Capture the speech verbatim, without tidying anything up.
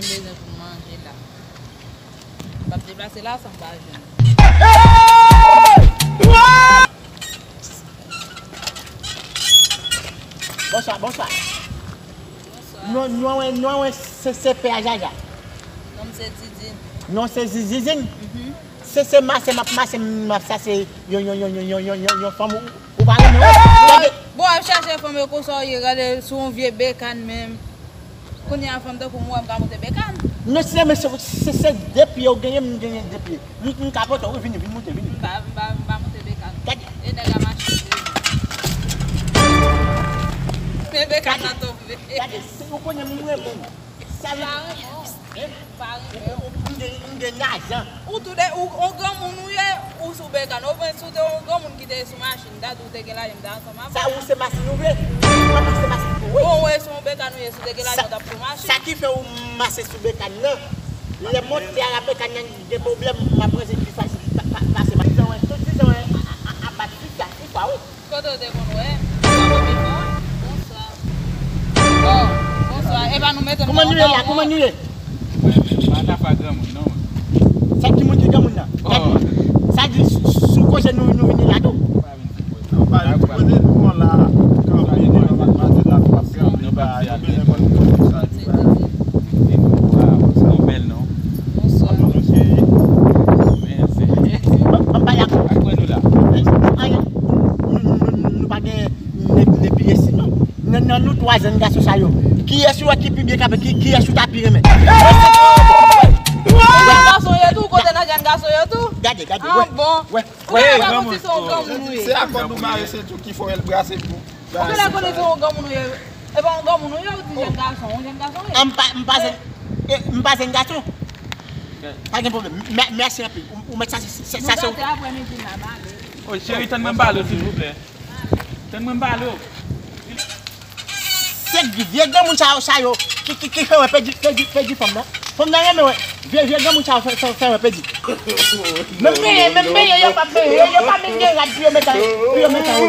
M bezwen pou m manje la. M p ap deplase la san m pa jwenn. Bonswa, bonswa. Bonswa. Non, non, non, non, se, se pè a Jaja. Non, se Zizin. Non, se Zizin. Mhm. Se, se mache, m ap mache, m ap chache yon, yon, yon fanm ou, ou pa renmen, wi. Bon, ap chache fanm yo konsa w ye, gade sou yon vye bekàn menm. Kounye a fanm tankou m wè m ka monte bekàn. Non, se, men se, se, se de pye ou genyen, m genyen de pye. M, m ka pote w, wi, vini, vin monte, vini. M pa, m pa, m pa monte bekàn. Gade. E nèg a mache. Men bekàn nan tonbe. Gade, se, ou konnen m renmen w. Sa vle di, hein? M gen, m gen lajan. Ou tou de, ou, ou granmoun ou ye, ou sou bekàn. Ou mwen si w te yon granmoun ki te sou machin, m ta di w te gen lajan, m ta ansanm avè w. Sa ou se machin ou vle? Mwen pa se machin pou ou, wi. Bon, wè, se yon bekàn ou ye, si w te gen lajan, w t ap sou machin. Sa ki fè ou mache sou bekàn nan? Lè motè a la bekàn nan gen pwoblèm, m ap range l pi fasil pa, pa, pase machin. Dizon, wè, tout dizon, wè, a, a, a, a bat sisa, sisa, wi. Kote w te konn wè? Se pa premye fwa? Bonswa. Oh, bonswa. E pa nou mete nou anba. Kòman nou ye la? Kòman nou ye? Mwen menm, m pa ka fè granmoun, non, mwen. Sa ki moun ki granmoun nan? Oh. Sa di, sou, sou koze nou, nou vini la tou? Nou pa vin sou koze. Nou pa vin sou koze, nou an la, kanpe devan madmwazèl la, nou ap kanpe, nou pa, nou bezwen konn sa li ba. Ou bèl, non? Bonswa. Mèsi. Mèsi. Ban m pale ak ou. Ak mwen nou la. Anyen. Nou, nou, nou, nou pa gen ne, ne pye si, non. Nan, nan nou twa jèn gason sa yo, kiyès ou wè ki pi byen kanpe, ki, kiyès ou ta pi renmen? Jèn gason yo tou, kote nan jèn gason yo tou? Gade, gade, ah, wè, bon. Wè, wè. Ou genlè pa konn si se yon granmoun ou ye. Se akò nou mare, se tou ki fè w brase pou. Ou genlè konnen se yon granmoun ou ye. E pa yon granmoun ou ye, ou di jèn gason, yon jèn gason ou ye. Ah, m pa, m pa jèn, eh, m pa jèn gason. Pa gen pwoblèm. Mè-, mèsi anpil. Ou, ou mèt sa, sa, sa, sa, nou se gate aprèmidi la, m ale. Oh, cheri, tann mwen pale w, silvouplè. Tann mwen pale w. Se vye granmoun sa yo, sa yo, ki, ki, ki fè wè pèdi, pèdi, pèdi fanm nan. Fanm nan renmen wè. Vye, vye granmoun sa yo fè, fè, fè wè pèdi. Menm benyen, menm benyen, yo p ap benyen. Yo, yo pa menm gen rad pou yo met an, pou yo met an.